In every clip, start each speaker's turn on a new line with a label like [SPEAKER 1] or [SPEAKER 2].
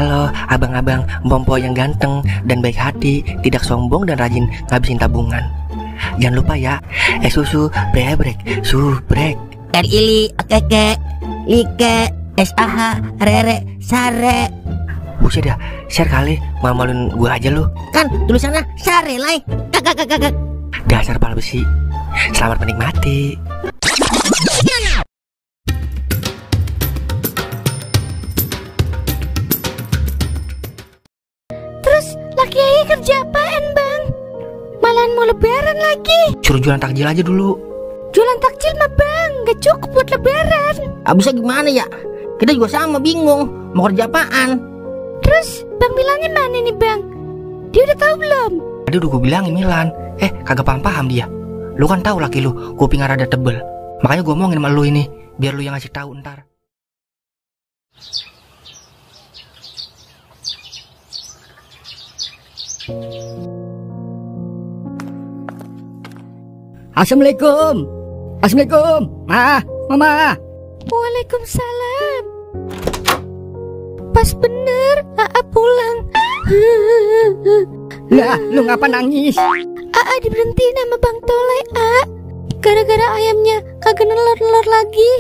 [SPEAKER 1] Halo abang-abang Mpompo yang ganteng dan baik hati, tidak sombong dan rajin ngabisin tabungan. Jangan lupa ya, susu brebrek, subrek.
[SPEAKER 2] Ili, keke, like, SAH, rere, sare.
[SPEAKER 1] Buset dah, share kali, malu-maluin gua aja lu.
[SPEAKER 2] Kan tulisannya sare lai. Kakak.
[SPEAKER 1] Dasar pala besi. Selamat menikmati.
[SPEAKER 3] Laki Ayah kerja apaan bang? Malahan mau lebaran lagi.
[SPEAKER 1] Suruh jualan takjil aja dulu.
[SPEAKER 3] Jualan takjil mah bang, gak cukup buat lebaran.
[SPEAKER 2] Abisnya gimana ya? Kita juga sama bingung, mau kerja apaan?
[SPEAKER 3] Terus bang bilangnya mana nih bang? Dia udah tahu belum?
[SPEAKER 1] Tadi udah gue bilangin Milan. Kagak paham dia. Lu kan tahu laki lu kuping rada tebel. Makanya gue omongin sama lu ini, biar lu yang ngasih tahu ntar.
[SPEAKER 4] Assalamualaikum. Assalamualaikum. Mama.
[SPEAKER 3] Waalaikumsalam. Pas bener Aa pulang.
[SPEAKER 4] Lah, lu ngapa nangis?
[SPEAKER 3] Aa diberhentiin sama Bang Toleh, gara-gara ayamnya kagak nelor-nelor lagi.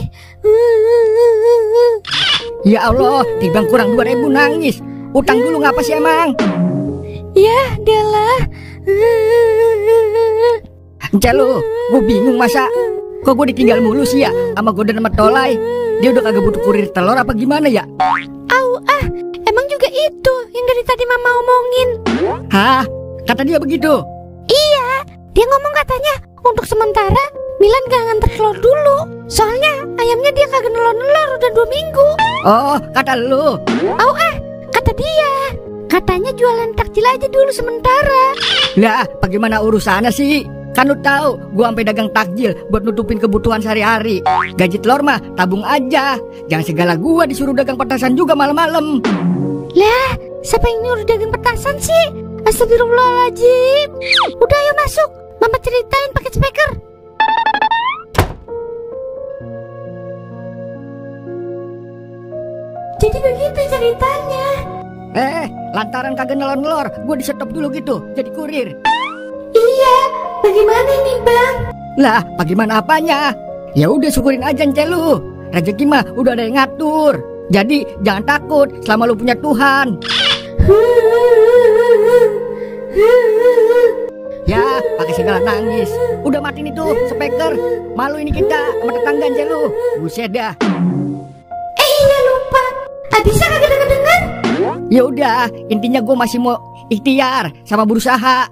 [SPEAKER 4] Ya Allah, timbang kurang 2.000 nangis. Utang dulu ngapa sih emang?
[SPEAKER 3] Ya, Dela.
[SPEAKER 4] Encel lu, gue bingung masa kok gue ditinggal mulu sih ya sama Godan sama Tolai. Dia udah kagak butuh kurir telur apa gimana ya?
[SPEAKER 3] Emang juga itu yang dari tadi mama omongin.
[SPEAKER 4] Hah? Kata dia begitu?
[SPEAKER 3] Iya, dia ngomong katanya untuk sementara Milan gak nganter telur dulu. Soalnya ayamnya dia kagak nelor-nelor udah 2 minggu.
[SPEAKER 4] Oh, kata lu?
[SPEAKER 3] Kata dia. Katanya jualan takjil aja dulu sementara.
[SPEAKER 4] Lah, bagaimana urusannya sih? Kan lu tahu, gua sampai dagang takjil buat nutupin kebutuhan sehari-hari. Gaji telur mah tabung aja. Jangan segala gua disuruh dagang petasan juga malam-malam.
[SPEAKER 3] Lah, siapa yang nyuruh dagang petasan sih? Astagfirullahaladzim. Udah ayo masuk, mama ceritain pakai speaker. Jadi begitu ceritanya.
[SPEAKER 4] Lantaran kagak nelor-nelor, gua di-stop dulu gitu, jadi kurir.
[SPEAKER 3] Iya, bagaimana nih bang?
[SPEAKER 4] Lah, bagaimana apanya? Ya udah syukurin aja Encel lu. Rezeki mah udah ada yang ngatur. Jadi jangan takut selama lu punya Tuhan. Ya, pakai segala nangis. Udah matiin itu speaker. Malu ini kita sama tetangga Encel lu. Buset dah.
[SPEAKER 3] Iya lupa. Bisa kagak denger-denger?
[SPEAKER 4] Ya udah, intinya gue masih mau ikhtiar sama berusaha.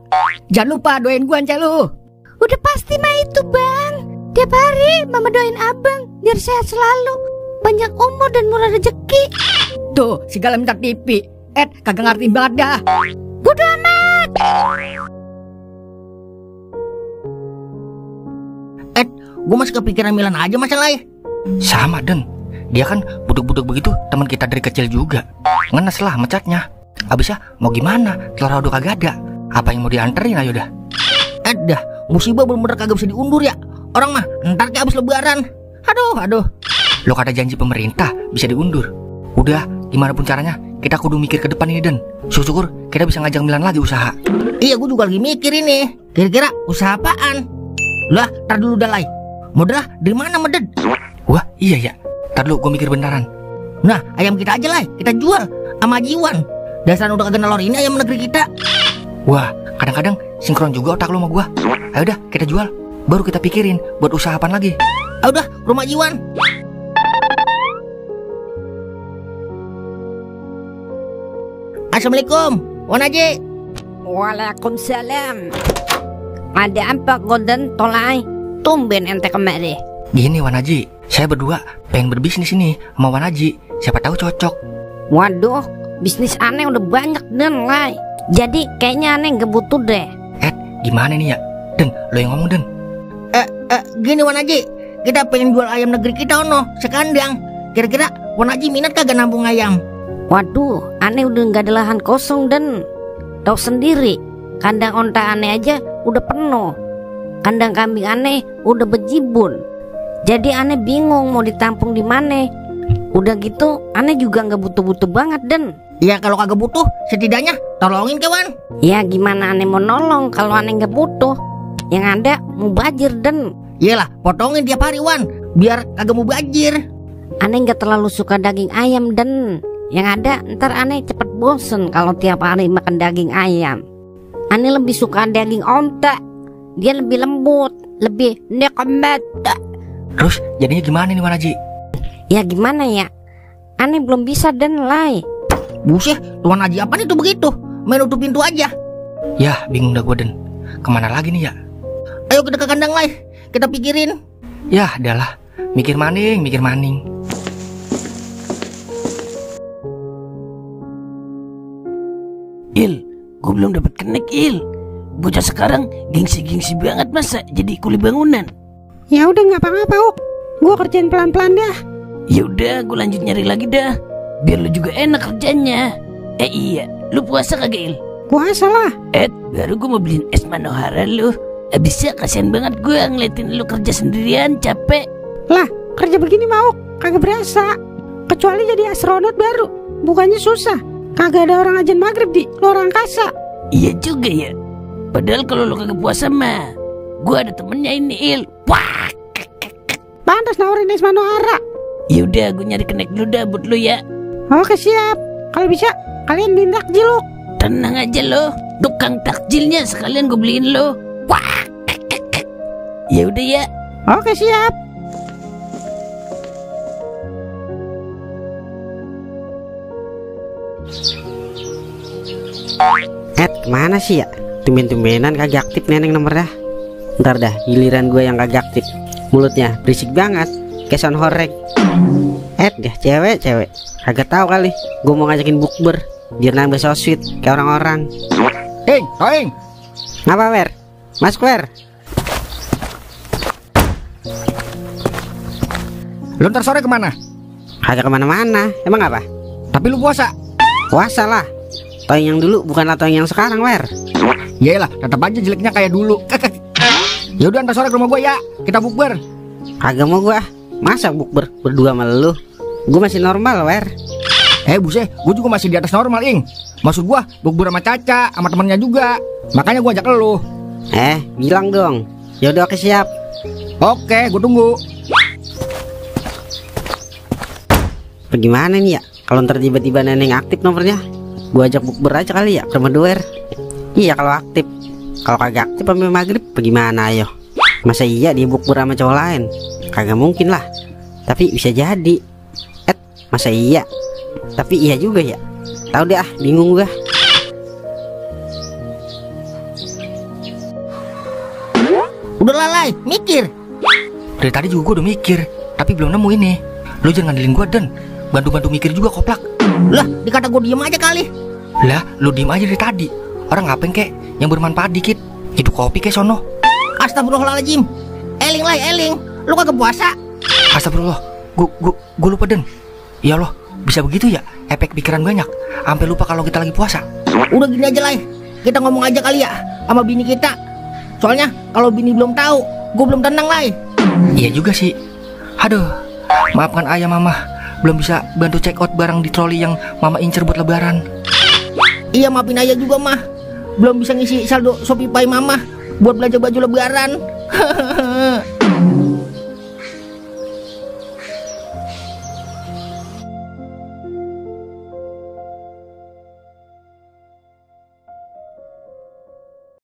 [SPEAKER 4] Jangan lupa doain gue Encel lu.
[SPEAKER 3] Udah pasti mah itu bang. Tiap hari mama doain abang biar sehat selalu, banyak umur dan murah rezeki.
[SPEAKER 4] Tuh, segala minta tipi. Kagak ngerti banget dah.
[SPEAKER 3] Bodo amat.
[SPEAKER 2] Gue masih kepikiran Milan aja masalahnya.
[SPEAKER 1] Sama Den. Dia kan buduk-buduk begitu, teman kita dari kecil juga. Ngenes lah mecatnya. Abisnya mau gimana? Telur udah kagak ada. Apa yang mau dianterin ayo dah.
[SPEAKER 2] Dah, musibah bener-bener kagak bisa diundur ya. Orang mah ntar kayak abis lebaran. Aduh.
[SPEAKER 1] Lo kata janji pemerintah bisa diundur. Udah, gimana pun caranya kita kudu mikir ke depan ini Den. Syukur kita bisa ngajak Milan lagi usaha.
[SPEAKER 2] Iya, gue juga lagi mikir ini. Kira-kira usaha apaan? Lah, tar dulu dah Lai. Modal dari mana Meded?
[SPEAKER 1] Wah, iya ya. Tar dulu gue mikir beneran.
[SPEAKER 2] Nah, ayam kita aja Lai, kita jual sama Jiwan. Dasar udah kagak nelor ini ayam negeri kita.
[SPEAKER 1] Wah, kadang-kadang sinkron juga otak lo sama gua. Ayo dah, kita jual. Baru kita pikirin buat usaha apaan lagi.
[SPEAKER 2] Udah, rumah Jiwan. Assalamualaikum, Wan Haji.
[SPEAKER 5] Waalaikumsalam. Ada apa Godan Tolai? Tumben ente kemari.
[SPEAKER 1] Gini Wan Haji, saya berdua pengen berbisnis ini sama Wan Haji. Siapa tahu cocok.
[SPEAKER 5] Waduh, bisnis aneh udah banyak Den Lai. Jadi kayaknya aneh gak butuh deh.
[SPEAKER 1] Gimana nih ya? Den, lo yang ngomong Den.
[SPEAKER 2] Gini Wan Haji, kita pengen jual ayam negeri kita sekandang. Kira-kira Wan Haji minat kagak nampung ayam?
[SPEAKER 5] Waduh, aneh udah gak ada lahan kosong Den. Tahu sendiri, kandang onta aneh aja udah penuh. Kandang kambing aneh udah bejibun. Jadi aneh bingung mau ditampung di mana. Udah gitu aneh juga nggak butuh-butuh banget Den.
[SPEAKER 2] Ya kalau kagak butuh, setidaknya tolongin kawan.
[SPEAKER 5] Ya gimana aneh mau nolong kalau aneh nggak butuh? Yang ada mubazir Den.
[SPEAKER 2] Iyalah, potongin tiap hari Wan, biar kagak mau bajir.
[SPEAKER 5] Aneh nggak terlalu suka daging ayam Den. Yang ada ntar aneh cepet bosen kalau tiap hari makan daging ayam. Aneh lebih suka daging onta. Dia lebih lembut, lebih nikmat.
[SPEAKER 1] Terus jadinya gimana nih Wan Haji?
[SPEAKER 5] Ya gimana ya? Aneh belum bisa Den Lai.
[SPEAKER 2] Buset, Tuan Haji apa itu begitu? Main nutup pintu aja.
[SPEAKER 1] Yah, bingung dah gue Den. Kemana lagi nih ya?
[SPEAKER 2] Ayo kita ke kandang Lai, kita pikirin.
[SPEAKER 1] Yah, adalah mikir maning, mikir maning.
[SPEAKER 6] Il, gue belum dapat kenek Il. Bocah sekarang gengsi-gengsi banget masa jadi kuli bangunan.
[SPEAKER 3] Ya udah nggak apa-apa, Uk. Gua kerjain pelan-pelan dah.
[SPEAKER 6] Ya udah, gue lanjut nyari lagi dah. Biar lu juga enak kerjanya. Iya, lu puasa kagak Il?
[SPEAKER 3] Puasa lah.
[SPEAKER 6] Baru gue mau beliin es Manohara lu. Abisnya kasihan banget gue ngeliatin lu kerja sendirian, capek.
[SPEAKER 3] Lah, kerja begini mau kagak berasa. Kecuali jadi astronot baru. Bukannya susah. Kagak ada orang ajan maghrib di luar angkasa.
[SPEAKER 6] Iya juga ya. Padahal kalau lu kagak puasa mah, gue ada temennya ini Il. Wah,
[SPEAKER 3] Pantas nawarin es Manohara.
[SPEAKER 6] ya udah gue nyari kenek dulu dah buat lu ya.
[SPEAKER 3] Oke siap. Kalau bisa kalian beliin takjil, Uk.
[SPEAKER 6] Tenang aja lo, tukang takjilnya sekalian gue beliin lo. Wah, ya udah ya.
[SPEAKER 3] Oke siap.
[SPEAKER 7] Kemana sih ya? Tumben-tumbenan kagak aktif neneng nomornya. Ntar dah giliran gue yang kagak aktif. Mulutnya berisik banget, kayak sound horeg. Dah cewek kagak tahu kali gue mau ngajakin bukber biar nambah so sweet kayak orang-orang.
[SPEAKER 4] Toing.
[SPEAKER 7] Ngapa Wer? Mas Wer?
[SPEAKER 4] Lu ntar sore kemana?
[SPEAKER 7] Kagak kemana-mana. Emang apa?
[SPEAKER 4] Tapi lu puasa.
[SPEAKER 7] Puasa lah. Toing yang dulu bukanlah toing yang sekarang Wer.
[SPEAKER 4] Yaelah, tetap aja jeleknya kayak dulu. Ya udah ntar sore ke rumah gue ya, kita bukber.
[SPEAKER 7] Kagak mau gue. Masa bukber berdua sama lu? Gue masih normal Wer.
[SPEAKER 4] Buset, gue juga masih di atas normal Ing. Maksud gue bukber sama Caca, sama temennya juga. Makanya gue ajak lu.
[SPEAKER 7] Bilang dong. Ya udah oke siap.
[SPEAKER 4] Oke, gue tunggu.
[SPEAKER 7] Bagaimana nih ya? Kalau ntar tiba-tiba neneng aktif nomornya, gue ajak bukber aja kali ya ke rumah Doer. Iya kalau aktif. Kalau kagak aktif sampai maghrib bagaimana ayo? Masa iya dia bukber sama cowok lain? Kagak mungkin lah. Tapi bisa jadi. Masa iya? Tapi iya juga ya. Tahu deh bingung gua.
[SPEAKER 2] Udah lalai, mikir.
[SPEAKER 1] Dari tadi juga gue udah mikir, tapi belum nemu ini. Lu jangan ngandelin gue Den, bantu-bantu mikir juga koplak.
[SPEAKER 2] Lah, dikata gue diem aja kali.
[SPEAKER 1] Lah, lu diem aja dari tadi. Orang ngapain kek yang bermanfaat dikit. Itu kopi kek sono.
[SPEAKER 2] Astagfirullahaladzim. Eling Lai, eling. Lu kagak puasa?
[SPEAKER 1] Astagfirullah, gue lupa Den. Ya Allah, bisa begitu ya? Efek pikiran banyak, sampai lupa kalau kita lagi puasa.
[SPEAKER 2] Udah gini aja Lai, kita ngomong aja kali ya sama bini kita. Soalnya kalau bini belum tahu, gue belum tenang Lai.
[SPEAKER 1] Iya juga sih. Aduh, maafkan ayah mama, belum bisa bantu check out barang di troli yang mama incer buat lebaran.
[SPEAKER 2] Iya maafin ayah juga mah, belum bisa ngisi saldo Shopee Pay mama buat belanja baju lebaran.